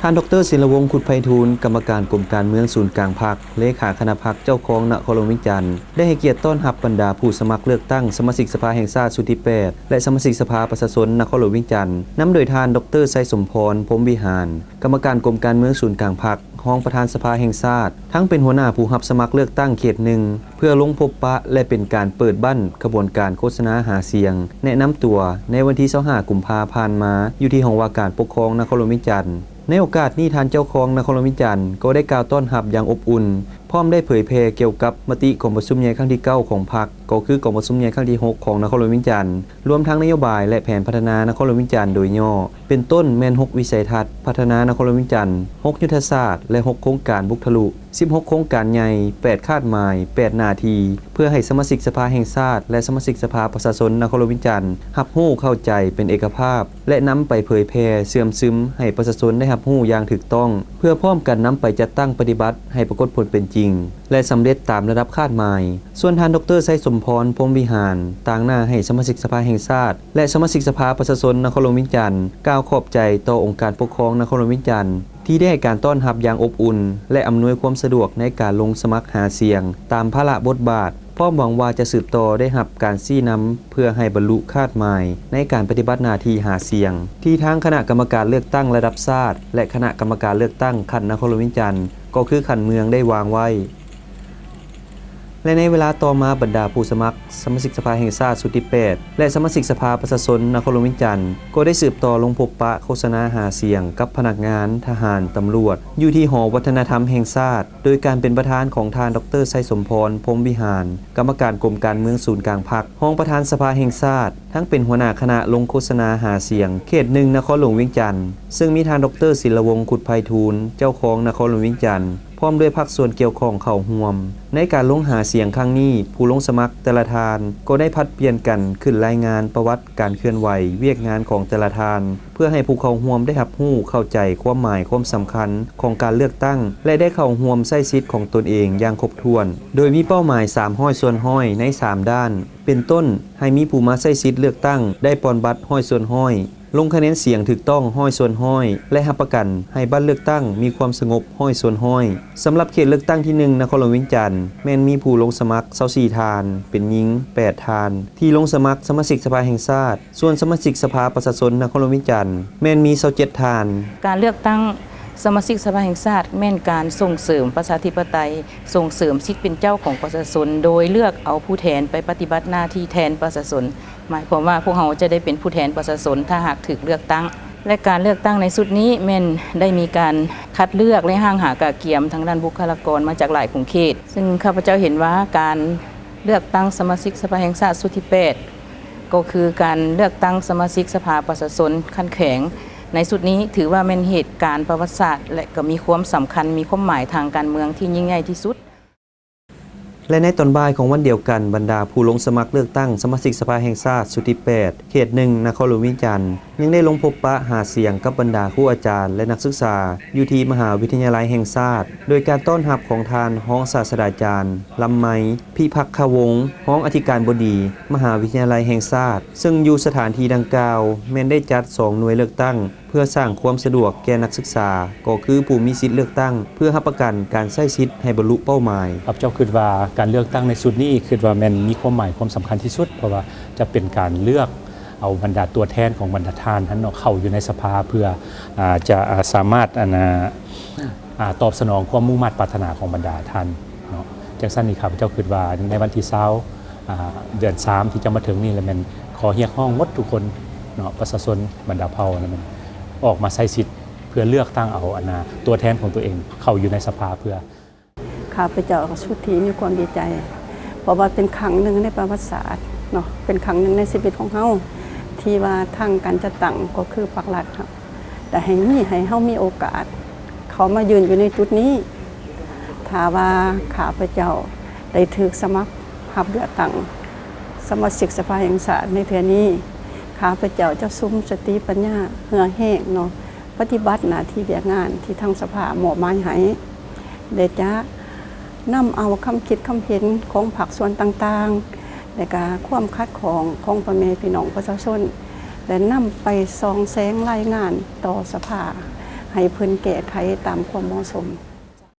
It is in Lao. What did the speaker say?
ທ່ານ ດອກເຕີ ສິນລະວົງ ຄຸດໄພທູນ ກຳມະການກົມການເມືອງສູນກາງພັກ, ເລຂາຄະນະພັກ, ເຈົ້າຄອງນະຄອນຫຼວງວຽງຈັນ ໄດ້ໃຫ້ກຽດຕ້ອນຮັບບັນດາຜູ້ສະໝັກເລືອກຕັ້ງສະມາຊິກສະພາແຫ່ງຊາດຊຸດທີແປດ ແລະ ສະມາຊິກສະພາປະຊາຊົນນະຄອນຫຼວງວຽງຈັນ ນຳໂດຍທ່ານ ດອກເຕີ ໄຊສົມພອນ ພົມວິຫານ ກຳມະການກົມການເມືອງສູນກາງພັກ, ຮອງປະທານສະພາແຫ່ງຊາດ, ທັງເປັນຫົວໜ້າຜູ້ຮັບສະໝັກເລືອກຕັ້ງເຂດໜຶ່ງ ເພື່ອລົງພົບປະ ແລະ ເປັນການເປີດບັ້ນຂະບວນການໂຄສະນາຫາສຽງ ແນະນຳຕົວ ໃນວັນທີຊາວຫ້າ ກຸມພາຜ່ານມາ ຢູ່ທີ່ຫ້ອງວ່າການປົກຄອງນະຄອນຫຼວງວຽງຈັນ. ໃນໂອກາດນີ້ ທ່ານເຈົ້າຄອງນະຄອນຫຼວງວຽງຈັນ ກໍໄດ້ກ່າວຕ້ອນຮັບຢ່າງອົບອຸ່ນ, ພ້ອມໄດ້ເຜີຍແຜ່ກ່ຽວກັບມະຕິກອງປະຊຸມໃຫຍ່ຄັ້ງທີເກົ້າຂອງພັກ, ກໍຄືກອງປະຊຸມໃຫຍ່ຄັ້ງທີຫົກຂອງນະຄອນຫຼວງວຽງຈັນ, ລວມທັງນະໂຍບາຍ ແລະ ແຜນພັດທະນານະຄອນຫຼວງວຽງຈັນໂດຍຫຍໍ້, ເປັນຕົ້ນແມ່ນຫົກວິໄສທັດພັດທະນານະຄອນຫຼວງວຽງຈັນ, ຫົກຍຸດທະສາດ ແລະ ຫົກໂຄງການບຸກທະລຸ, ສິບຫົກໂຄງການໃຫຍ່, ແປດຄາດໝາຍ, ແປດໜ້າທີ່ ເພື່ອໃຫ້ສະມາຊິກສະພາແຫ່ງຊາດ ແລະ ສະມາຊິກສະພາປະຊາຊົນນະຄອນຫຼວງວຽງຈັນ ຮັບຮູ້ເຂົ້າໃຈເປັນເອກະພາບ ແລະ ນຳໄປເຜີຍແຜ່ເຊື່ອມຊຶມໃຫ້ປະຊາຊົນໄດ້ຮັບຮູ້ຢ່າງຖືກຕ້ອງ, ເພື່ອພ້ອມກັນນຳໄປຈັດຕັ້ງປະຕິບັດໃຫ້ປາກົດຜົນເປັນຈິງ ແລະ ສຳເລັດຕາມລະດັບຄາດໝາຍ. ສ່ວນທ່ານ ດອກເຕີ ໄຊສົມພອນ ພົມວິຫານ ຕາງໜ້າໃຫ້ສະມາຊິກສະພາແຫ່ງຊາດ ແລະ ສະມາຊິກສະພາປະຊາຊົນນະຄອນຫຼວງວຽງຈັນ ກ່າວຂອບໃຈຕໍ່ອົງການປົກຄອງນະຄອນຫຼວງວຽງຈັນ ທີ່ໄດ້ໃຫ້ການຕ້ອນຮັບຢ່າງອົບອຸ່ນ ແລະ ອຳນວຍຄວາມສະດວກໃນການລົງສະໝັກຫາສຽງຕາມພາລະບົດບາດ, ພ້ອມຫວັງວ່າຈະສືບຕໍ່ໄດ້ຮັບການຊີ້ນຳ ເພື່ອໃຫ້ບັນລຸຄາດໝາຍໃນການປະຕິບັດໜ້າທີ່ຫາສຽງ ທີ່ທາງຄະນະກຳມະການເລືອກຕັ້ງລະດັບຊາດ ແລະ ຄະນະກຳມະການເລືອກຕັ້ງຂັ້ນນະຄອນຫຼວງວຽງຈັນ ກໍຄືຂັ້ນເມືອງໄດ້ວາງໄວ້. ແລະ ໃນເວລາຕໍ່ມາ ບັນດາຜູ້ສະໝັກສະມາຊິກສະພາແຫ່ງຊາດຊຸດທີແປດ ແລະ ສະມາຊິກສະພາປະຊາຊົນນະຄອນຫຼວງວຽງຈັນ ກໍໄດ້ສືບຕໍ່ລົງພົບປະໂຄສະນາຫາສຽງກັບພະນັກງານ, ທະຫານ, ຕຳຫຼວດ ຢູ່ທີ່ຫໍວັດທະນະທຳແຫ່ງຊາດ ໂດຍການເປັນປະທານຂອງທ່ານ ດອກເຕີ ໄຊສົມພອນ ພົມວິຫານ ກຳມະການກົມການເມືອງສູນກາງພັກ, ຮອງປະທານສະພາແຫ່ງຊາດ, ທັງເປັນຫົວໜ້າຄະນະລົງໂຄສະນາຫາສຽງເຂດໜຶ່ງນະຄອນຫຼວງວຽງຈັນ ເຊິ່ງມີທ່ານ ດອກເຕີ ສິນລະວົງ ຄຸດໄພທູນ ເຈົ້າຄອງນະຄອນຫຼວງວຽງຈັນ ພ້ອມດ້ວຍພາກສ່ວນກ່ຽວຂ້ອງເຂົ້າຮ່ວມ. ໃນການລົງຫາສຽງຄັ້ງນີ້, ຜູ້ລົງສະໝັກແຕ່ລະທ່ານກໍໄດ້ຜັດປ່ຽນກັນຂຶ້ນລາຍງານປະຫວັດການເຄື່ອນໄຫວວຽກງານຂອງແຕ່ລະທ່ານ ເພື່ອໃຫ້ຜູ້ເຂົ້າຮ່ວມໄດ້ຮັບຮູ້ເຂົ້າໃຈຄວາມໝາຍຄວາມສຳຄັນຂອງການເລືອກຕັ້ງ ແລະ ໄດ້ເຂົ້າຮ່ວມໃຊ້ສິດຂອງຕົນເອງຢ່າງຄົບຖ້ວນ, ໂດຍມີເປົ້າໝາຍສາມຮ້ອຍສ່ວນຮ້ອຍໃນສາມດ້ານ, ເປັນຕົ້ນ ໃຫ້ມີຜູ້ມາໃຊ້ສິດເລືອກຕັ້ງໄດ້ປ່ອນບັດຮ້ອຍສ່ວນຮ້ອຍ, ລົງຄະແນນສຽງຖືກຕ້ອງຮ້ອຍສ່ວນຮ້ອຍ ແລະ ຮັບປະກັນໃຫ້ບັດເລືອກຕັ້ງມີຄວາມສະຫງົບຮ້ອຍສ່ວນຮ້ອຍ. ສຳລັບເຂດເລືອກຕັ້ງທີໜຶ່ງ ນະຄອນຫຼວງວຽງຈັນ ແມ່ນມີຜູ້ລົງສະໝັກຊາວສີ່ທ່ານ, ເປັນຍິງແປດທ່ານ, ທີ່ລົງສະໝັກສະມາຊິກສະພາແຫ່ງຊາດ, ສ່ວນສະມາຊິກສະພາປະຊາຊົນນະຄອນຫຼວງວຽງຈັນ ແມ່ນມີຊາວເຈັດທ່ານ. ການເລືອກຕັ້ງສະມາຊິກສະພາແຫ່ງຊາດ ແມ່ນການສົ່ງເສີມປະຊາທິປະໄຕ, ສົ່ງເສີມສິດເປັນເຈົ້າຂອງປະຊາຊົນ ໂດຍເລືອກເອົາຜູ້ແທນໄປປະຕິບັດໜ້າທີ່ແທນປະຊາຊົນ. ໝາຍຄວາມວ່າພວກເຮົາຈະໄດ້ເປັນຜູ້ແທນປະຊາຊົນ ຖ້າຫາກຖືກເລືອກຕັ້ງ ແລະ ການເລືອກຕັ້ງໃນຊຸດນີ້ແມ່ນໄດ້ມີການຄັດເລືອກ ແລະ ຮ່າງຫາກະກຽມທາງດ້ານບຸກຄະລາກອນມາຈາກຫຼາຍຂົງເຂດ, ຊຶ່ງຂ້າພະເຈົ້າເຫັນວ່າການເລືອກຕັ້ງສະມາຊິກສະພາແຫ່ງຊາດຊຸດທີແປດ ກໍຄືການເລືອກຕັ້ງສະມາຊິກສະພາປະຊາຊົນຂັ້ນແຂວງໃນຊຸດນີ້ ຖືວ່າແມ່ນເຫດການປະຫວັດສາດ ແລະ ກໍມີຄວາມສຳຄັນ, ມີຄວາມໝາຍທາງການເມືອງທີ່ຍິ່ງໃຫຍ່ທີ່ສຸດ. ແລະ ໃນຕອນບ່າຍຂອງວັນດຽວກັນ, ບັນດາຜູ້ລົງສະໝັກເລືອກຕັ້ງສະມາຊິກສະພາແຫ່ງຊາດຊຸດທີແປດ ເຂດໜຶ່ງ ນະຄອນຫຼວງວຽງຈັນ ຍັງໄດ້ລົງພົບປະຫາສຽງກັບບັນດາຄູອາຈານ ແລະ ນັກສຶກສາ ຢູ່ທີ່ມະຫາວິທະຍາໄລແຫ່ງຊາດ ໂດຍການຕ້ອນຮັບຂອງທ່ານຮອງສາດສະດາຈານ ລຳໄມ ພິພັກຄະວົງ ຮອງອະທິການບໍດີມະຫາວິທະຍາໄລແຫ່ງຊາດ ເຊິ່ງຢູ່ສະຖານທີ່ດັ່ງກ່າວ ແມ່ນໄດ້ຈັດສອງໜ່ວຍເລືອກຕັ້ງ ເພື່ອສ້າງຄວາມສະດວກແກ່ນັກສຶກສາ ກໍຄືຜູ້ມີສິດເລືອກຕັ້ງ ເພື່ອຮັບປະກັນການໃຊ້ສິດໃຫ້ບັນລຸເປົ້າໝາຍ. ຂ້າພະເຈົ້າຄິດວ່າການເລືອກຕັ້ງໃນຊຸດນີ້ ຄິດວ່າແມ່ນມີຄວາມໝາຍຄວາມສຳຄັນທີ່ສຸດ ເພາະວ່າຈະເປັນການເລືອກເອົາບັນດາຕົວແທນຂອງບັນດາທ່ານຫັ້ນເນາະ ເຂົ້າຢູ່ໃນສະພາ ເພື່ອ ອາ ຈະ ອາ ສາມາດ ອັນ ອາ ອາ ຕອບສະໜອງຄວາມມຸ່ງມາດປາດຖະໜາຂອງບັນດາທ່ານເນາະ. ຈັ່ງຊັ້ນນີ້ ຂ້າພະເຈົ້າຄິດວ່າໃນວັນທີຊາວ ອາ ເດືອນສາມ ທີ່ຈະມາເຖິງນີ້ ລະແມ່ນຂໍຮຽກຮ້ອງໝົດທຸກຄົນເນາະ ປະຊາຊົນບັນດາເຜົ່າ ລະແມ່ນອອກມາໃຊ້ສິດເພື່ອເລືອກຕັ້ງເອົາ ອັນນາ ຕົວແທນຂອງຕົວເອງເຂົ້າຢູ່ໃນສະພາ ເພື່ອ ຂ້າພະເຈົ້າສຸດທີ່ມີຄວາມດີໃຈ ເພາະວ່າເປັນຄັ້ງໜຶ່ງໃນປະຫວັດສາດເນາະ ເປັນຄັ້ງໜຶ່ງໃນຊີວິດຂອງເຮົາ ທີ່ວ່າທາງການຈັດຕັ້ງກໍຄືພາກລັດເຮົາ ໄດ້ໃຫ້ມີ ໃຫ້ເຮົາມີໂອກາດເຂົ້າມາຢືນຢູ່ໃນຈຸດນີ້. ຖ້າວ່າຂ້າພະເຈົ້າໄດ້ຖືກສະໝັກຮັບເລືອກຕັ້ງສະມາຊິກສະພາແຫ່ງຊາດໃນເທື່ອນີ້ ຂ້າພະເຈົ້າຈະສຸມສະຕິປັນຍາເຫື່ອແຮງເນາະ ປະຕິບັດໜ້າທີ່ວຽກງານທີ່ທາງສະພາມອບໝາຍໃຫ້ ແລະ ຈະນຳເອົາຄຳຄິດຄຳເຫັນຂອງພາກສ່ວນຕ່າງໆ ແລະ ກະຄວາມຂັດຂ້ອງຂອງພໍ່ແມ່ພີ່ນ້ອງປະຊາຊົນ ແລະ ນຳໄປສ່ອງແສງລາຍງານຕໍ່ສະພາ ໃຫ້ເພິ່ນແກ້ໄຂຕາມຄວາມເໝາະສົມ.